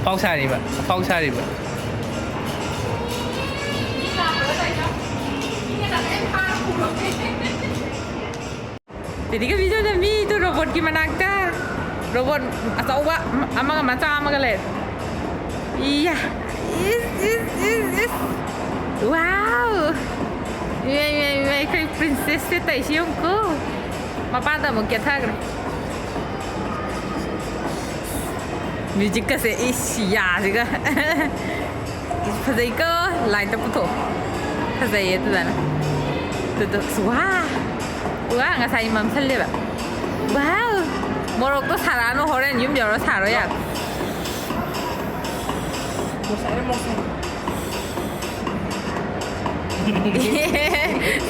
ꯑꯐꯥꯎ ꯁꯥꯔꯤꯕ, ꯑꯐꯥꯎ ꯁꯥꯔꯤꯕ꯫ ꯇꯤꯗꯤꯒ ꯚꯤꯗꯤꯑꯣꯗ ꯃꯤꯗꯨ ꯔꯣꯕꯣꯠꯀꯤ ꯃꯅꯥꯛꯇ ꯔꯣꯕꯣꯠ ꯑꯆꯧꯕ ꯑꯃꯒ ꯃꯆꯥ ꯑꯃꯒ ꯂꯩꯔꯦ꯫ ꯏꯌꯥ! ꯏꯁ, ꯏꯁ, ꯏꯁ, ꯏꯁ! ꯋꯥꯎ! ꯏꯃꯥꯏ, ꯏꯃꯥꯏ, ꯏꯃꯥꯏ, ꯑꯩꯈꯣꯏ ꯄ꯭ꯔꯤꯟꯁꯦꯁꯁꯦ ꯇꯧꯏꯁꯤ ꯌꯦꯡꯉꯨꯀꯣ꯫ ꯃꯄꯥꯟꯗ ꯑꯃꯨꯛ ꯀꯦꯊꯈ꯭ꯔꯦ꯫ ꯃ꯭ꯌꯨꯖꯤꯛꯀꯁꯦ, ꯏꯁ, ꯌꯥꯁꯤꯒ꯫ ꯐꯖꯩꯀꯣ, ꯂꯥꯏꯠꯇ ꯄꯨꯊꯣꯛ꯫ ꯐꯖꯩꯌꯦ ꯑꯗꯨꯗꯅ꯫ ꯑꯗꯨꯗꯣ, ꯑꯁ, ꯋꯥ! ꯋꯥ, ꯉꯁꯥꯏ ꯃꯝꯁꯜꯂꯦꯕ꯫ ꯋꯥꯎ! ꯃꯣꯔꯣꯛꯇꯣ ꯁꯥꯔꯛꯑꯅꯨ, ꯍꯣꯔꯦꯟ ꯌꯨꯝ ꯌꯧꯔ ꯁꯥꯔꯣ ꯌꯥꯔꯦ꯫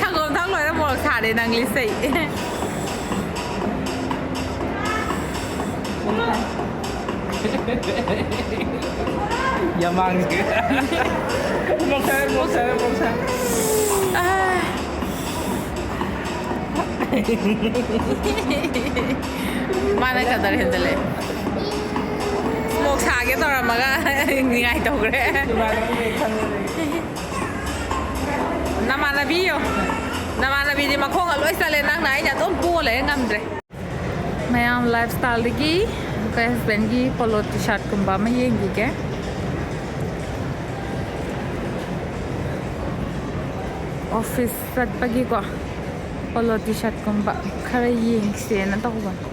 ꯁꯪꯒꯣꯝ ꯊꯛ ꯂꯣꯏꯔ ꯃꯣꯔꯣꯛ ꯁꯥꯔꯦ ꯅꯪ ꯂꯤꯁꯩ꯫ ꯌꯥꯝ ꯃꯥꯡꯉꯦ꯫ ꯃꯣꯔꯣꯛ ꯁꯥꯔꯦ, ꯃꯣꯔꯣꯛ ꯁꯥꯔꯦ, ꯃꯣꯔꯣꯛ ꯁꯥꯔꯦ꯫ ꯑꯥ꯫ ꯃꯥꯅ ꯀꯗꯔ ꯍꯦꯟꯖꯜꯂꯦ꯫ ꯃꯣꯔꯣꯛ ꯁꯥꯒꯦ ꯇꯧꯔꯝꯃꯒ ꯅꯤꯡꯉꯥꯏ ꯇꯧꯈ꯭ꯔꯦ꯫ ꯅꯃꯥꯟꯅꯕꯤꯌꯣ꯫ ꯅꯃꯥꯟꯅꯕꯤꯗꯤ ꯃꯈꯣꯡꯒ ꯂꯣꯏ ꯆꯠꯂꯦ, ꯅꯪꯅ ꯑꯩꯅ ꯑꯗꯨꯝ ꯄꯣ ꯂꯩꯔꯦ, ꯉꯝꯗ꯭ꯔꯦ꯫ ꯃꯌꯥꯝ ꯂꯥꯏꯐ ꯁ꯭ꯇꯥꯏꯜꯗꯒꯤ ꯑꯩꯈꯣꯏ ꯍꯁꯕꯦꯟꯒꯤ ꯄꯣꯂꯣ ꯇꯤ ꯁꯥꯔꯠꯀꯨꯝꯕ ꯑꯃ ꯌꯦꯡꯈꯤꯒꯦ꯫ ꯑꯣꯐꯤꯁ ꯆꯠꯄꯒꯤꯀꯣ ꯄꯣꯂꯣ ꯇꯤ ꯁꯥꯔꯠꯀꯨꯝꯕ ꯈꯔ ꯌꯦꯡꯁꯦꯅ ꯇꯧꯕꯅꯦ꯫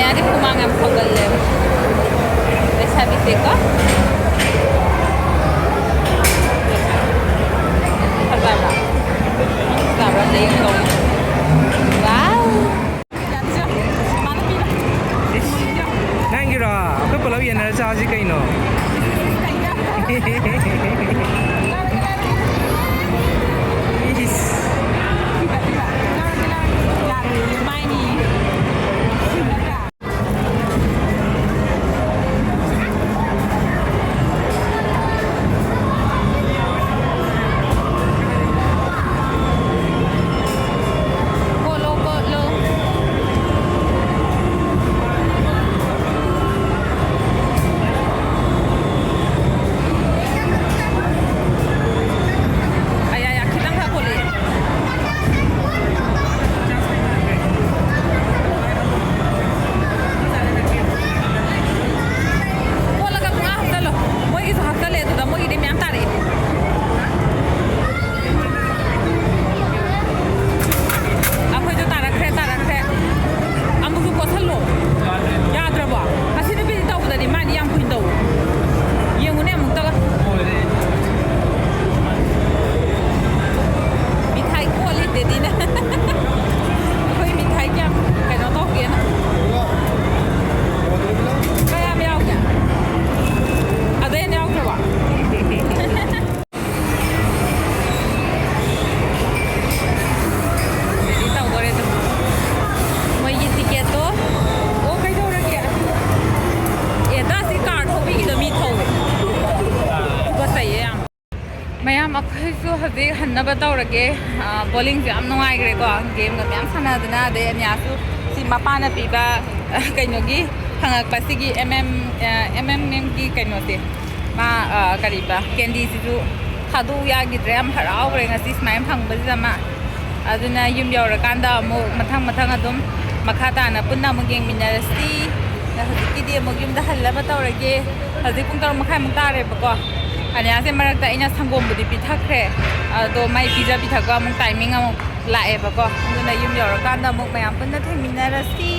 ꯑꯩꯗꯤ ꯍꯨꯃꯥꯡ ꯌꯥꯝ ꯁꯧꯒꯜꯂꯦꯕ꯫ ꯂꯩꯁꯥꯕꯤꯁꯦꯀꯣ꯫ ꯐꯖꯕ꯭ꯔꯥ? ꯐꯖꯕ꯭ꯔꯥ? ꯑꯝꯇ ꯌꯦꯡꯊꯣꯛꯑꯣ꯫ ꯋꯥꯎ! ꯏꯁ, ꯅꯪꯒꯤꯔꯣ? ꯑꯩꯈꯣꯏ ꯄꯨꯂꯞ ꯌꯦꯟꯅꯔ ꯆꯥꯁꯤ ꯀꯩꯅꯣ? ꯏꯁ꯫ ꯀꯣꯠꯂꯣ, ꯀꯣꯠꯂꯣ꯫ ꯑꯌꯥ, ꯌꯥ, ꯈꯤꯇꯪ ꯈꯛ ꯀꯣꯠꯂꯛꯑꯦ꯫ ꯀꯣꯠꯂꯒ ꯄꯨꯡꯍꯥꯞ ꯍꯥꯞꯆꯜꯂꯣ꯫ ꯃꯣꯏꯒꯤꯁꯨ ꯍꯥꯞꯆꯜꯂꯦ ꯑꯗꯨꯗ, ꯃꯣꯏꯒꯤꯗꯤ ꯃꯌꯥꯝ ꯇꯥꯔꯛꯑꯦ꯫ ꯑꯩꯈꯣꯏꯁꯨ ꯇꯥꯔꯛꯈ꯭ꯔꯦ, ꯇꯥꯔꯛꯈ꯭ꯔꯦ꯫ ꯑꯃꯨꯛꯁꯨ ꯀꯣꯠꯁꯜꯂꯣ꯫ ꯌꯥꯗ꯭ꯔꯕꯣ? ꯑꯁꯤ ꯅꯨꯄꯤꯗꯤ ꯇꯧꯕꯗꯗꯤ ꯃꯥꯗꯤ ꯌꯥꯝ ꯀꯨꯏꯅ ꯇꯧ꯫ ꯌꯦꯡꯉꯨꯅꯦ ꯑꯃꯨꯛꯇꯒ꯫ ꯃꯤꯊꯥꯏ ꯀꯣꯠꯂꯤ ꯇꯦꯗꯤꯅ꯫ ꯑꯩꯈꯣꯏ ꯃꯤꯊꯥꯏ ꯀꯌꯥꯝ ꯀꯩꯅꯣ ꯇꯧꯒꯦꯅ꯫ ꯀꯌꯥꯝ ꯌꯥꯎꯒꯦ? ꯑꯗꯩ ꯍꯦꯟꯅ ꯌꯥꯎꯗ꯭ꯔꯕꯣ? ꯔꯦꯗꯤ ꯇꯧꯗꯣꯔꯦ ꯑꯗꯨꯝ꯫ ꯃꯣꯏꯒꯤ ꯇꯤꯀꯦꯠꯇꯣ꯫ ꯑꯣ, ꯀꯩꯗꯧꯔꯒꯦ? ꯑꯦ, ꯗꯥ, ꯁꯤ ꯀꯥꯔ ꯊꯧꯕꯤꯒꯤꯗꯣ ꯃꯤ ꯊꯧꯋꯦ꯫ ꯇꯨꯀꯠꯆꯩꯌꯦ ꯌꯥꯝ꯫ ꯃꯌꯥꯝ, ꯑꯩꯈꯣꯏꯁꯨ ꯍꯧꯖꯤꯛ ꯍꯟꯅꯕ ꯇꯧꯔꯒꯦ꯫ ꯑ, ꯕꯣꯂꯤꯡꯁꯨ ꯌꯥꯝ ꯅꯨꯡꯉꯥꯏꯈ꯭ꯔꯦꯀꯣ꯫ ꯒꯦꯝꯒ ꯃꯌꯥꯝ ꯁꯥꯟꯅꯗꯅ, ꯑꯗꯩ ꯑꯅꯤꯌꯥꯁꯨ ꯁꯤ ꯃꯄꯥꯅ ꯄꯤꯕ, ꯑ, ꯀꯩꯅꯣꯒꯤ ꯐꯪꯉꯛꯄ ꯁꯤꯒꯤ ꯑꯦꯝ ꯑꯦꯝ, ꯑ, ꯑꯦꯝ ꯑꯦꯝ ꯑꯦꯝꯒꯤ ꯀꯩꯅꯣꯁꯦ꯫ ꯃꯥ, ꯑ, ꯀꯔꯤꯕ, ꯀꯦꯟꯗꯤꯁꯤꯁꯨ ꯊꯥꯗꯣꯛꯎ ꯌꯥꯈꯤꯗ꯭ꯔꯦ꯫ ꯌꯥꯝ ꯍꯔꯥꯎꯈ꯭ꯔꯦ ꯉꯁꯤ ꯁꯨꯃꯥꯏꯅ ꯐꯪꯕꯁꯤꯗ ꯃꯥ꯫ ꯑꯗꯨꯅ ꯌꯨꯝ ꯌꯧꯔꯀꯥꯟꯗ ꯑꯃꯨꯛ ꯃꯊꯪ ꯃꯊꯪ ꯑꯗꯨꯝ ꯃꯈꯥ ꯇꯥꯅ ꯄꯨꯟꯅ ꯑꯃꯨꯛ ꯌꯦꯡꯃꯤꯟꯅꯔꯁꯤ꯫ ꯑꯗ ꯍꯧꯖꯤꯛꯀꯤꯗꯤ ꯑꯃꯨꯛ ꯌꯨꯝꯗ ꯍꯜꯂꯕ ꯇꯧꯔꯒꯦ꯫ ꯍꯧꯖꯤꯛ ꯄꯨꯡ ꯇꯔꯨꯛ ꯃꯈꯥꯏꯃꯨꯛ ꯇꯥꯔꯦꯕꯀꯣ꯫ ꯑꯅꯤꯌꯥꯁꯦ ꯃꯔꯛꯇ ꯑꯩꯅ ꯁꯪꯒꯣꯝꯕꯨꯗꯤ ꯄꯤꯊꯛꯈ꯭ꯔꯦ꯫ ꯑꯗꯣ ꯃꯥꯏ ꯄꯤꯖ ꯄꯤꯊꯛꯄ ꯑꯃꯨꯛ ꯇꯥꯏꯃꯤꯡ ꯑꯃꯨꯛ ꯂꯥꯛꯑꯦꯕꯀꯣ꯫ ꯑꯗꯨꯅ ꯌꯨꯝ ꯌꯧꯔꯀꯥꯟꯗ ꯑꯃꯨꯛ ꯃꯌꯥꯝ ꯄꯨꯟꯅ ꯊꯦꯡꯃꯤꯟꯅꯔꯁꯤ꯫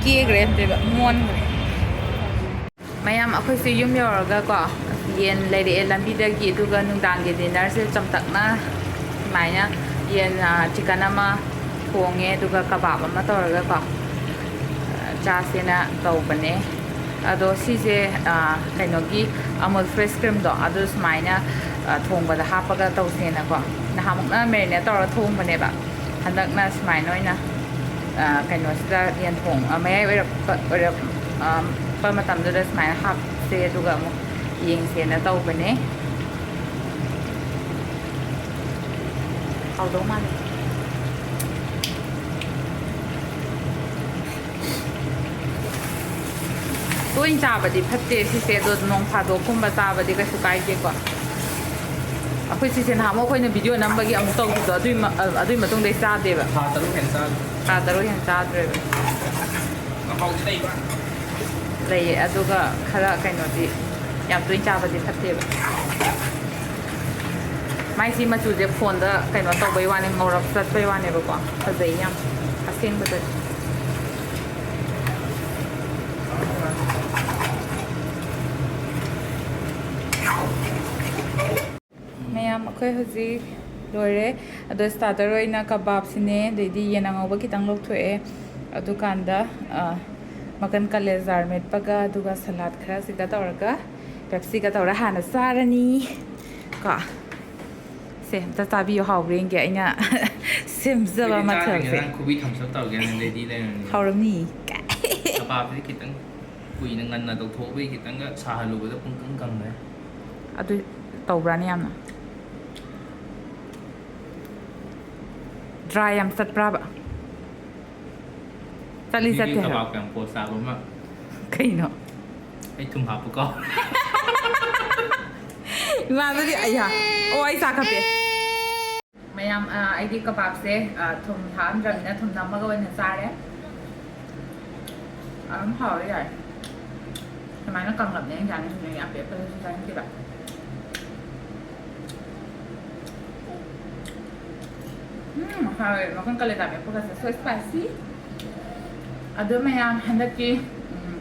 ꯀꯦꯈ꯭ꯔꯦ ꯑꯝꯇꯣꯏꯕ, ꯃꯣꯟꯈ꯭ꯔꯦ꯫ ꯃꯌꯥꯝ, ꯑꯩꯈꯣꯏꯁꯦ ꯌꯨꯝ ꯌꯧꯔꯒꯀꯣ, ꯌꯦꯟ ꯂꯩꯔꯛꯑꯦ ꯂꯝꯕꯤꯗꯒꯤ, ꯑꯗꯨꯒ ꯅꯨꯡꯗꯥꯡꯒꯤ dinnerꯁꯦ ꯆꯝꯇꯛꯅ ꯁꯨꯃꯥꯏꯅ ꯌꯦꯟ, ꯑ, chicken ꯑꯃ ꯊꯣꯡꯉꯦ, ꯑꯗꯨꯒ ꯀꯕꯥꯕ ꯑꯃ ꯇꯧꯔꯒꯀꯣ, ꯑ, ꯆꯥꯁꯦꯅ ꯇꯧꯕꯅꯦ꯫ ꯑꯗꯣ ꯁꯤꯁꯦ, ꯑ, ꯀꯩꯅꯣꯒꯤ Amul fresh creamꯗꯣ, ꯑꯗꯨ ꯁꯨꯃꯥꯏꯅ, ꯑ, ꯊꯣꯡꯕꯗ ꯍꯥꯞꯄꯒ ꯇꯧꯁꯦꯅꯀꯣ, ꯅꯍꯥꯟꯃꯨꯛꯅ marinate ꯇꯧꯔꯒ ꯊꯣꯡꯕꯅꯦꯕ, ꯍꯟꯗꯛꯅ ꯁꯨꯃꯥꯏꯅ ꯑꯣꯏꯅ, ꯑ, ꯀꯩꯅꯣꯁꯤꯗ ꯌꯦꯟ ꯊꯣꯡ, ꯑ, ꯃꯌꯥꯏ ꯑꯣꯏꯔꯛꯄ, ꯑꯣꯏꯔꯛ-, ꯑ, ꯄ ꯃꯇꯝꯗꯨꯗ ꯁꯨꯃꯥꯏꯅ ꯍꯥꯞꯁꯦ, ꯑꯗꯨꯒ ꯑꯃꯨꯛ ꯌꯦꯡꯁꯦꯅ ꯇꯧꯕꯅꯦ꯫ ꯍꯥꯎꯗꯧ ꯃꯥꯜꯂꯦ꯫ ꯇꯣꯏꯅ ꯆꯥꯕꯗꯤ ꯐꯠꯇꯦ ꯁꯤꯁꯦ, ꯑꯗꯣ ꯅꯣꯡ ꯐꯥꯗꯣꯛꯀꯨꯝꯕ ꯆꯥꯕꯗꯤ ꯀꯩꯁꯨ ꯀꯥꯏꯗꯦꯀꯣ꯫ ꯑꯩꯈꯣꯏ ꯁꯤꯁꯦ ꯅꯍꯥꯟꯃꯨꯛ ꯑꯩꯈꯣꯏꯅ video ꯅꯝꯕꯒꯤ ꯑꯃꯨꯛ ꯇꯧꯈꯤꯕꯗꯣ, ꯑꯗꯨꯏ ꯃ-, ꯑ-, ꯑꯗꯨꯏ ꯃꯇꯨꯡꯗꯩ ꯆꯥꯗꯦꯕ꯫ ꯊꯥ ꯇꯔꯨꯛ ꯍꯦꯟꯅ ꯆꯥꯗ꯭ꯔꯦ꯫ ꯊꯥ ꯇꯔꯨꯛ ꯍꯦꯟꯅ ꯆꯥꯗ꯭ꯔꯦꯕ꯫ ꯃꯍꯥꯎꯗꯤ ꯂꯩꯕ꯫ ꯂꯩꯌꯦ, ꯑꯗꯨꯒ ꯈꯔ ꯀꯩꯅꯣꯗꯤ, ꯌꯥꯝ ꯇꯣꯏꯅ ꯆꯥꯕꯗꯤ ꯐꯠꯇꯦꯕ꯫ ꯃꯥꯏꯁꯤ ꯃꯆꯨꯁꯦ phoneꯗ ꯀꯩꯅꯣ ꯇꯧꯕꯩ ꯋꯥꯅꯤ, ꯉꯧꯔꯞ ꯆꯠꯄꯩ ꯋꯥꯅꯦꯕꯀꯣ, ꯐꯖꯩ ꯌꯥꯝ ꯑꯁꯦꯡꯕꯗꯗꯤ꯫ ꯃꯌꯥꯝ, ꯑꯩꯈꯣꯏ ꯍꯧꯖꯤꯛ ꯂꯣꯏꯔꯦ꯫ ꯑꯗꯣ starter ꯑꯣꯏꯅ ꯀꯕꯥꯕꯁꯤꯅꯦ, ꯑꯗꯩꯗꯤ ꯌꯦꯟ ꯑꯉꯧꯕ ꯈꯤꯇꯪ ꯂꯧꯊꯣꯛꯑꯦ꯫ ꯑꯗꯨꯀꯥꯟꯗ, ꯑ, ꯃꯀꯟ ꯀꯂꯦꯖꯥꯔ ꯃꯦꯠꯄꯒ, ꯑꯗꯨꯒ salad ꯈꯔꯁꯤꯒ ꯇꯧꯔꯒ, Pepsiꯒ ꯇꯧꯔ ꯍꯥꯟꯅ ꯆꯥꯔꯅꯤ ꯀꯣ꯫ ꯁꯦ, ꯑꯝꯇ ꯆꯥꯕꯤꯌꯨ, ꯍꯥꯎꯕ꯭ꯔꯥ ꯌꯦꯡꯒꯦ ꯑꯩꯅ ꯁꯦꯝꯖꯕ ꯑꯩꯗꯤ ꯆꯥꯗ꯭ꯔꯤꯉꯩꯗ ꯃꯊꯦꯜꯁꯦ꯫ ꯅꯪ ꯈꯨꯕꯤ ꯊꯝꯆꯠ ꯇꯧꯔꯒꯦ, ready ꯂꯩꯔꯝꯃꯤ꯫ ꯍꯥꯎꯔꯝꯅꯤ꯫ ꯀꯕꯥꯕꯁꯤꯗꯤ ꯈꯤꯇꯪ ꯀꯨꯏꯅ ꯉꯟꯅ ꯇꯧꯊꯣꯛꯎꯕꯩ ꯈꯤꯇꯪꯒ ꯁꯥꯍꯜꯂꯨꯕꯗ ꯄꯨꯡꯀꯪ ꯀꯪꯈ꯭ꯔꯦ꯫ ꯑꯗꯨ ꯇꯧꯕ꯭ꯔꯥꯅꯦ ꯌꯥꯝꯅ? Dry ꯌꯥꯝ ꯆꯠꯄ꯭ꯔꯥꯕ? ꯆꯠꯂꯤ, ꯁꯤꯒꯤ ꯆꯠꯇꯦ ꯍꯥꯏꯕ꯫ ꯀꯕꯥꯕ ꯌꯥꯝ ꯄꯣꯁ ꯇꯥꯕ ꯑꯃ꯫ ꯀꯩꯅꯣ? ꯑꯩ ꯊꯨꯝ ꯍꯥꯞꯄꯨꯀꯣ꯫ ꯏꯃꯥꯗꯨꯗꯤ, ꯑꯩꯌꯥ꯫ ꯑꯣ, ꯑꯩ ꯆꯥ ꯀꯞꯄꯦ꯫ ꯃꯌꯥꯝ, ꯑ, ꯑꯩꯗꯤ ꯀꯕꯥꯕꯁꯦ, ꯑ, ꯊꯨꯝ ꯊꯥꯛꯑꯝꯗ꯭ꯔꯕꯅꯤꯅ ꯊꯨꯝ ꯅꯝꯃꯒ ꯑꯣꯏꯅ ꯆꯥꯔꯦ꯫ ꯑꯗꯨꯝ ꯍꯥꯎꯋꯦ, ꯌꯥꯏ꯫ ꯁꯨꯃꯥꯏꯅ ꯀꯪꯂꯞꯅꯦ ꯑꯩꯅ ꯆꯥꯅꯤꯡꯉꯤꯁꯦ, ꯌꯥꯝ ꯄꯦꯠꯄꯗꯨꯁꯨ ꯆꯥꯅꯤꯡꯗꯦꯕ꯫ ꯎꯝ, ꯍꯥꯎꯋꯦ꯫ ꯃꯈꯜ ꯀꯂꯦꯖꯥ ꯃꯦꯠꯄꯒꯁꯦ꯫ So spicy꯫ ꯑꯗꯣ ꯃꯌꯥꯝ, ꯍꯟꯗꯛꯀꯤ, ꯎꯝ,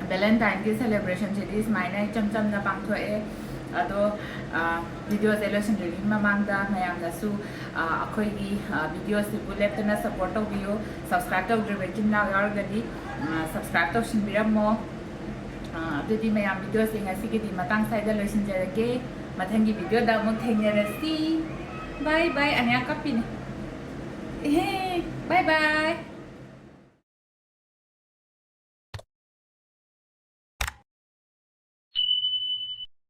Valentineꯒꯤ celebrationꯁꯤꯗꯤ ꯁꯨꯃꯥꯏꯅ ꯏꯆꯝ ꯆꯝꯅ ꯄꯥꯡꯊꯣꯛꯑꯦ꯫ ꯑꯗꯣ, ꯑ, videoꯁꯦ ꯂꯣꯏꯁꯤꯟꯗ꯭ꯔꯤꯉꯩ ꯃꯃꯥꯡꯗ ꯃꯌꯥꯝꯅꯁꯨ, ꯑ, ꯑꯩꯈꯣꯏꯒꯤ, ꯑ, videoꯁꯤꯕꯨ ꯂꯦꯞꯇꯅ support ꯇꯧꯕꯤꯌꯨ꯫ Subscribe ꯇꯧꯗ꯭ꯔꯤꯕ ꯏꯆꯤꯟ ꯏꯅꯥꯎ ꯌꯥꯎꯔꯒꯗꯤ, ꯑ, subscribe ꯇꯧꯁꯤꯟꯕꯤꯔꯝꯃꯣ꯫ ꯑ, ꯑꯗꯨꯗꯤ ꯃꯌꯥꯝ, videoꯁꯦ ꯉꯁꯤꯒꯤꯗꯤ ꯃꯇꯥꯡ ꯁ꯭ꯋꯥꯏꯗ ꯂꯣꯏꯁꯤꯟꯖꯔꯒꯦ꯫ ꯃꯊꯪꯒꯤ videoꯗ ꯑꯃꯨꯛ ꯊꯦꯡꯅꯔꯁꯤ꯫ Bye bye꯫ ꯑꯅꯤꯌꯥ ꯀꯞꯄꯤꯅꯦ꯫ ꯏꯍꯦ, bye bye꯫